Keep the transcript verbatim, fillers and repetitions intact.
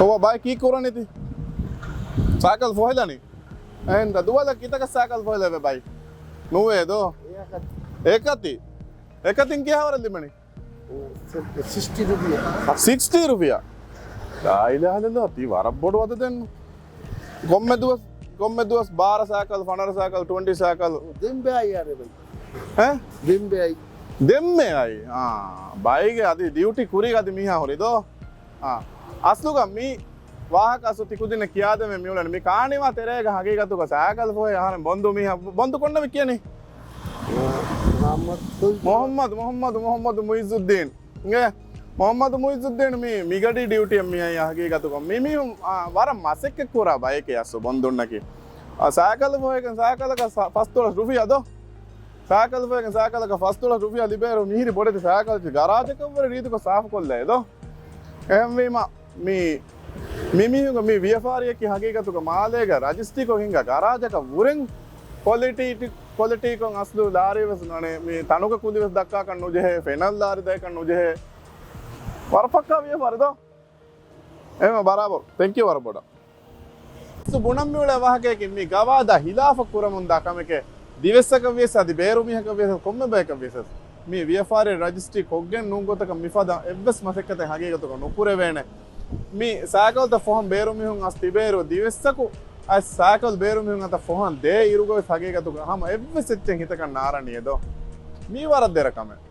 އޮވާ ބައި ކީއްކުރަނީތީ؟ ސައިކަލް ފޮހެލަނީ. އެހެން ދުވަލަށް ކިތަކަށް ސައިކަލް ފޮހެލެވޭ ބައި؟ ނުވޭ ދޯ؟ އެކަތި. އެކަތިން ކިހާވަރަށް ލިބެނީ؟ ސިކްސްޓީ ރުފިޔާ. ސިކްސްޓީ ރުފިޔާ؟ ލާ އިލާހަ އިއްލައްލާހް، ތީ ވަރަށް ބޮޑު އަދަދެއް. ކޮންމެ ދުވަސް، ކޮންމެ ދުވަސް ބާރަ ސައިކަލް، ފަނަރަ ސައިކަލް، ޓްވެންޓީ ސައިކަލް. ދެން ބައި އަރެ ބައި. އެ؟ ދެން ބައި. ދެންމެ އައި. އާ، ބައިގެ އަދި ޑިއުޓީ ކުރީގަ އަދި މީހާ ހުރި ދޯ؟ އާ. އަސްލުގަ މި ވާހަކަ އަސްލު ތިކުދިންނަށް ކިޔާދެމެ މިއުޅެނީ. މި ކާނީމާ ތެރޭގަ ހަގީގަތުގަ ސައިކަލް ފޮހެ އަހަރެން ބޮންދު މީހާ، ބޮންދު ކޮންނަމެއް ކިޔަނީ؟ މުހައްމަދު. މުހައްމަދު، މުހައްމަދު، މުހައްމަދު މުއިއްޒުއްދީން. އިނގޭ؟ މުހައްމަދު މުއިއްޒުއްދީން މި މިގަޑީ ޑިއުޓީއަށް މިއައީ ހަގީގަތުގަ. މި މީހުން، އާ، ވަރަށް މަސައްކަތް ކުރާ ބައެކޭ އަސްލު ބޮންދުންނަކީ. އާ، ސައިކަލް ފޮހެގެން ސައިކަލަކަށް ސަ-، ފަސްދޮޅަސް ރުފިޔާ ދޯ؟ ސައިކަލް ފޮހެގެން ސައިކަލަކަށް ފަސްދޮޅަސް ރުފިޔާ ލިބޭއިރު މިހިރި ބޮޑެތި ސައިކަލް ގަރާޖަކަށްވުރެ ރީތިކޮށް ސާފުކޮށްލައޭ ދޯ؟ އެހެންވީމަ، މި، މި މީހުންގެ މި ވިޔަފާރިއަކީ ހަގީގަތުގަ މާލޭގަ ރަޖިސްޓްރީކޮށް ހިންގާ ގަރާޖަކަށް ވުރެން ކޮލިޓީ، ކޮލިޓީކޮށް އަސްލު ލާރި ވެސް ނޫނޭ. މި ތަނުގެ ކުލި ވެސް ދައްކާކަށް ނުޖެހޭ، ފެނަލް ލާރި ދައިކަށް ނުޖެހޭ. ވަރަށް ފައްކާ ވިޔަފާރި ދޯ؟ އެހެން ބަރާބަރު. ތެންކް ޔޫ ވަރަށް ބޮޑަށް. އަސްލު ބުނަން މިއުޅޭ ވާހަކަޔަކީ މި ގަވާއިދާ ހިލާފަށް ކުރަމުންދާ ކަމެކޭ. ދިވެއްސަކަށް ވިޔަސް އަދި ބޭރު މީހަކަށް ވިޔަސް ކޮންމެ ބަޔަކަށް ވިޔަސް މި ވިޔަފާރި ރަޖިސްޓްރީ ކޮށްގެން ނޫން ގޮތަކަށް މިފަދަ އެއްވެސް މަސައްކަތެއް ހަގީގަތުގަ ނުކުރެވޭނެ. މި ސައިކަލްތައް ފޮހަން ބޭރު މީހުން އަސް ތިބޭއިރު ދިވެއްސަކު އަސް ސައިކަލް ބޭރު މީހުން އަތަށް ފޮހަން ދޭ އިރުގަވެސް ހަގީގަތުގަ ހަމަ އެއްވެސް އެއްޗެއް ހިތަކަށް ނާރަނީ އެދޯ. މީ ވަރަށް ދެރަ ކަމެއް.